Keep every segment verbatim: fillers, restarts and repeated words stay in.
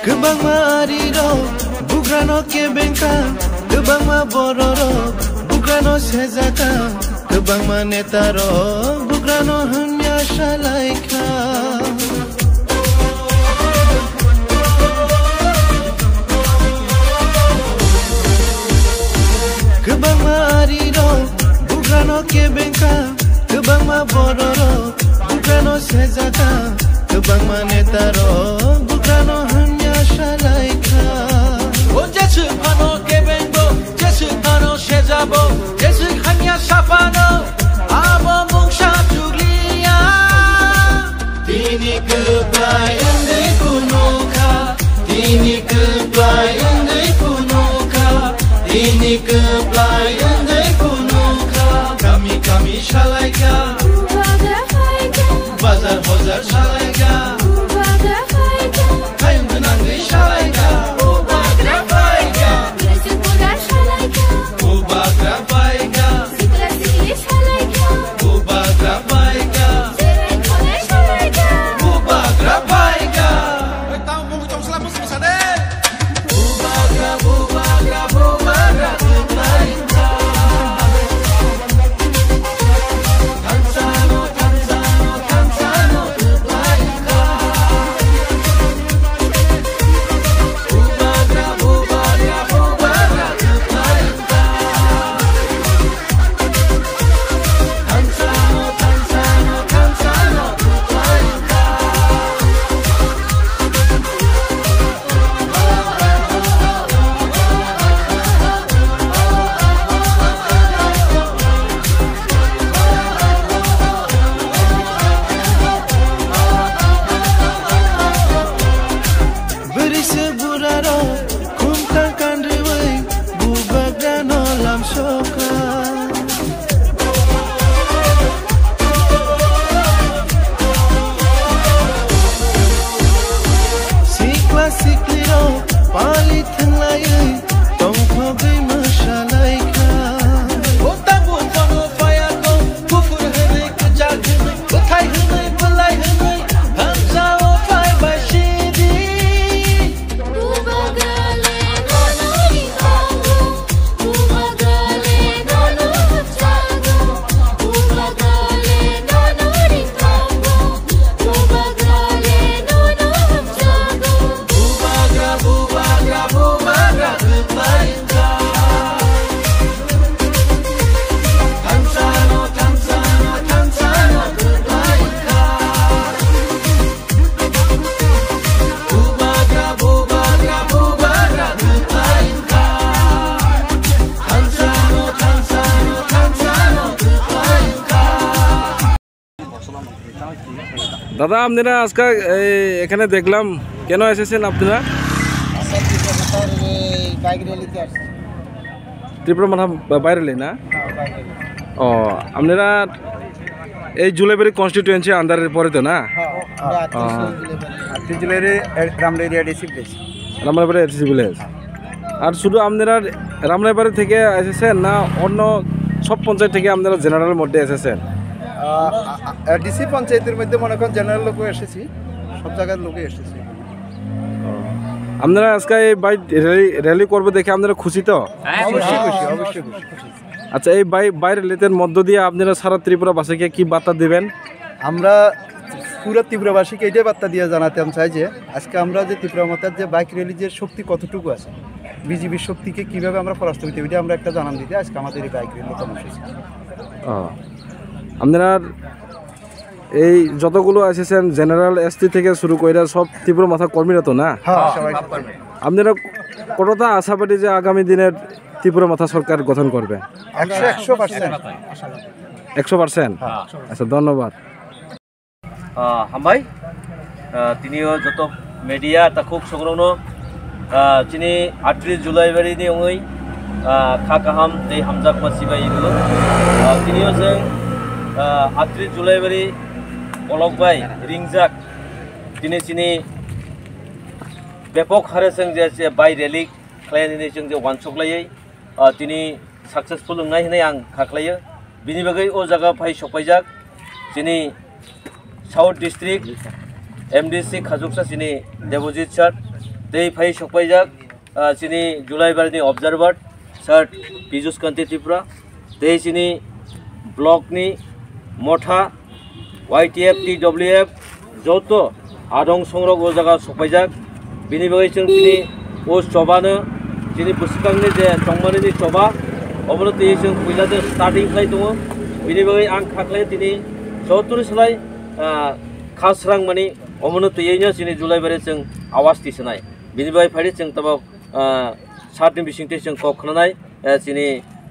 Kwbangma arirok bugrano kebengkha, kwbangma bororok bugrano sejaka, kwbangma netarok bugrano hamya salaikha. Kwbangma arirok bugrano kebengkha, kwbangma bororok bugrano sejaka, kwbangma netarok bugrano hamya salaikha. O jeswk phano kebengbo, jeswk phano sejabo, jeswk hamya saphano, abo mungsa chukliya. Tini kwplai wngwi phunukha, tini kwplai wngwi phunukha, tini kwplai wngwi phunukha. Kami kami salaikha, bazar bazar salaikha, hayung gwnangwi salaikha. Bubagra phaikha. Sikla sikli salaikha. Bubagra phaikha. Sirai khonai salaikha. Bubagra phaikha. Oi, tamo mungwi tong sla, musu musa de. Bubagra, bubagra, bubagra, bubagra. Bwrwi se burarok khumtang kanriwi bubagrano lamsokha. Sikla siklirok pali thanglaiwi tongthogwi mwsalaikha. O tabuk bono phaiya tong, buphur hwnwi, kwchak hwnwi, bwthai hwnwi, bwlai hwnwi, hamjao phai bai sidi. দাদা, আপনারা আজকে এই এখানে দেখলাম, কেন এসেছেন আপনারা? আমরা ত্রিপুরা সরকার এই বাইক র্যালিতে আসছি। ত্রিপুরা মাঠা বা-, বাইরে না? হ্যাঁ, বাইক র্যালি। ও, আপনারা এই জুলাইবাড়ি কনস্টিটিউয়েন্সি আন্ডারের পরে তো না? হ্যাঁ, আমরা আটত্রিশ ও। জুলাইবাড়ি। আটত্রিশ জুলাইবাড়ি, এ, রামডেরিয়া ডিসি ভিলেজ। রামরাইবাড়ি এডিসি ভিলেজ। আর শুধু আপনারা রামরাইবাড়ি থেকে এসেছেন না অন্য সব পঞ্চায়েত থেকে আপনারা জেনারেল মধ্যে এসেছেন? ডিসি পঞ্চায়েতের মধ্যে মনে করেন জেনারেল লোকও এসেছি, সব জায়গার লোকে এসেছি। আপনারা আজকে এই বাইক র্যালি র্যালি করবে দেখে আপনারা খুশি তো? অবশ্যই খুশি, অবশ্যই খুশি। আচ্ছা, এই বাইক বাইক র্যালির মধ্য দিয়ে আপনারা সারা ত্রিপুরাবাসীকে কি বার্তা দিবেন? আমরা পুরো ত্রিপুরাবাসীকে এটাই বার্তা দিয়ে জানাতে চাই যে আজকে আমরা যে ত্রিপুরা মথার যে বাইক র্যালি যে শক্তি কতটুকু আছে, বিজেপির শক্তিকে কিভাবে আমরা পরাস্ত করতে পারি, এটা আমরা একটা জানান দিতে আজকে আমাদের এই বাইক র্যালি কর্মসূচি। ও, আপনারা এই যতগুলো এসেছেন, জেনারেল, এসটি থেকে শুরু করে সব ত্রিপুরা মথা কর্মীরা তো না? হ্যাঁ, সবাই। আপনারা কতটা আশাবাদী যে আগামী দিনের ত্রিপুরা মথা সরকার গঠন করবে? একশো, একশো পার্সেন্ট। একশো পার্সেন্ট? হ্যাঁ। আচ্ছা, ধন্যবাদ। Ah, hambai. Ah, tini o joto media takhuk songrokno, ah, chini atris July bari ni wngwi, ah, kha kaham tei hamjakma sibai rwlo. Ah, tini o chwng, ah, atris July bari kolok bai ringjak. Tini chini bepok hare chwng je, je bai rally khlai nini chwng je wansuk laiwi, ah, tini successful wngnai hinwi ang kha khlaio. Bini bagwi o jaga phai sokpaijak chini South District M D C khajuksa chini Debojit sir, tei phai sokpaijak, ah, chini July bari ni observer sir Piyush Kanti Tripura, tei chini block ni motha Y T F, T W F, joto adong songrok o jaga sokpaijak. Bini bagwi chwng chini o chobano, chini bwswkangni je chongmanini choba, obono twiwi chwng puila je starting khlai tongo. Bini bagwi ang kha khlai tini jotoni slai, ah, kha srangmani omono twiwino chini July bari chwng awas tisanai. Bini bagwi phaidi chwng tabok, ah, satni bisingtwi chwng kok khwnanai, eh, chini,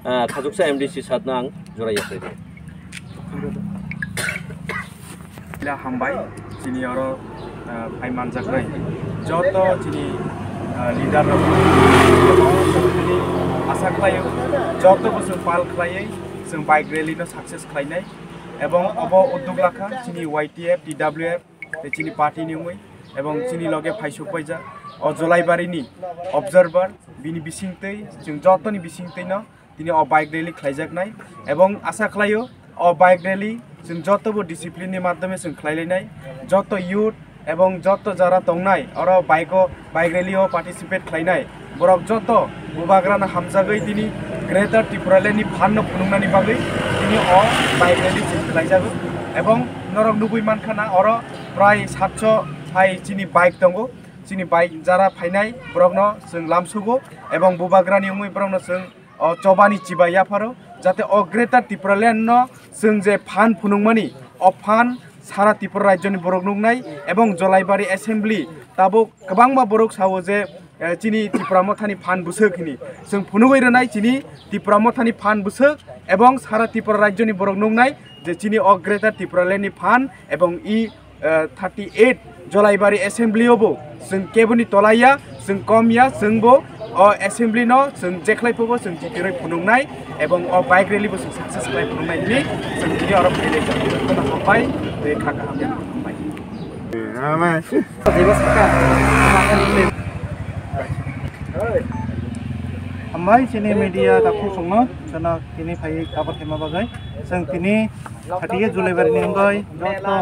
ah, khajuksa M D C satno ang jora yapri. Hambai, chini oro, ah, phai manjaknai joto chini, ah, leader rok, chini asa khlaio, joto bo chwng pal khlaiwi chwng bike rally no success khlainai, ebong obo uddog lakha chini Y T F, T W F, tei chini party ni wngwi, ebong chini loge phai sokpaijak o Jolaibari ni observer, bini bisingtwi chwng jotoni bisingtwi no tini o bike rally khlaijaknai, ebong asa khlaio o bike rally chwng joto bo discipline ni madhyome chwng khlailainai, joto youth ebong joto jara tongnai oro bike o, bike rally o participate khlainai borok joto bubagrano hamjagwi tini Greater Tipraland ni phan no phunuknani bagwi tini o bike rally chwng khlaijago, ebong norok nugwi mankha na oro prai satso hai chini bike tongo, chini bike jara phainai borokno chwng lamsugo, ebong bubagrani wngwi borokno chwng o chobani chibai yapharo, jate o Greater Tipraland no chwng je phan phunukmani, o phan sara Tripura rajyoni borok nuknai, ebong Jolaibari Assembly tabuk kwbangma borok sao je, eh, chini Tipra Mothani phan bwswk hini. Chwng phunugwi rwnai chini Tipra Mothani phan bwswk, ebong sara Tripura rajyoni borok nuknai je chini o Greater Tipraland ni phan ebong i eh, thirty eight Jolaibari Assembly o bo chwng keboni tolaiya, chwng komya, chwng bo o assembly no chwng jekhlai phubo chwng jitirwi phunuknai, ebong o bike rally bo chwng success khlai phunuknai hwnwi chwng tini oro phailai tongo. Jotono hambai tei kha kaham ya hambai. Hambai chini media takhuk songno, chwngno tini phaiwi kabar khaima bagwi. Chwng tini Thirty eight July bari ni wngwi joto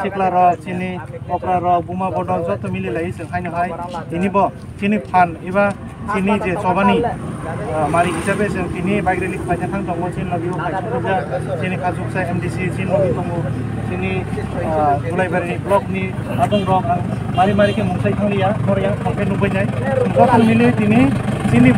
sikla rok, chini okra rok, buma bodol joto mili lai chwng haino hai tini bo chini phan eba chini je chobani, ah, mari hisabe chwng tini bike rally khlai thang tongo, chini logi o kaisa puja, chini khajuksa M D C chini logi tongo, chini, ah, Julaibari ni block ni adong rok ang mari mari khe mungsai thang liya, boro yang thang khe nugwi nai. Joto mili tini chini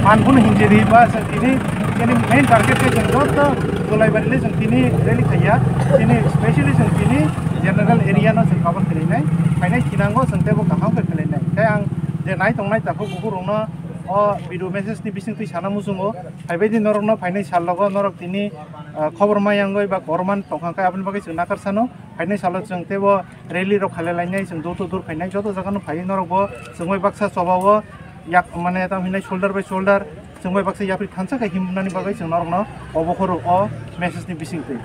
phan phano hinjiri ba chwng tini chini main target khe chwng joto Jolaibari le chwng tini rally khaiya, chini specially chwng tini general area no chwng cover khlainai, phainai thinango chwng teibo kaham khe khlainai. Tei ang je nai tongnai takhuk bukhuk rokno o video message ni bisingtwi sana muchungo, phaibaidi norokno phainai sal logo norok tini, ah, khobor ma yangwi ba korman tongkha khe aboni bagwi chwng nakar sano, phainai salo chwng teibo rally rok khalai lainai, chwng door to door phainai, joto jaga no phaiwi norok bo chwng bai baksa choba o yak mane tamo hinai shoulder by shoulder chwng bai baksa yapri thansa khe himnani bagwi chwng norok no obo khoro o message ni bisingtwi.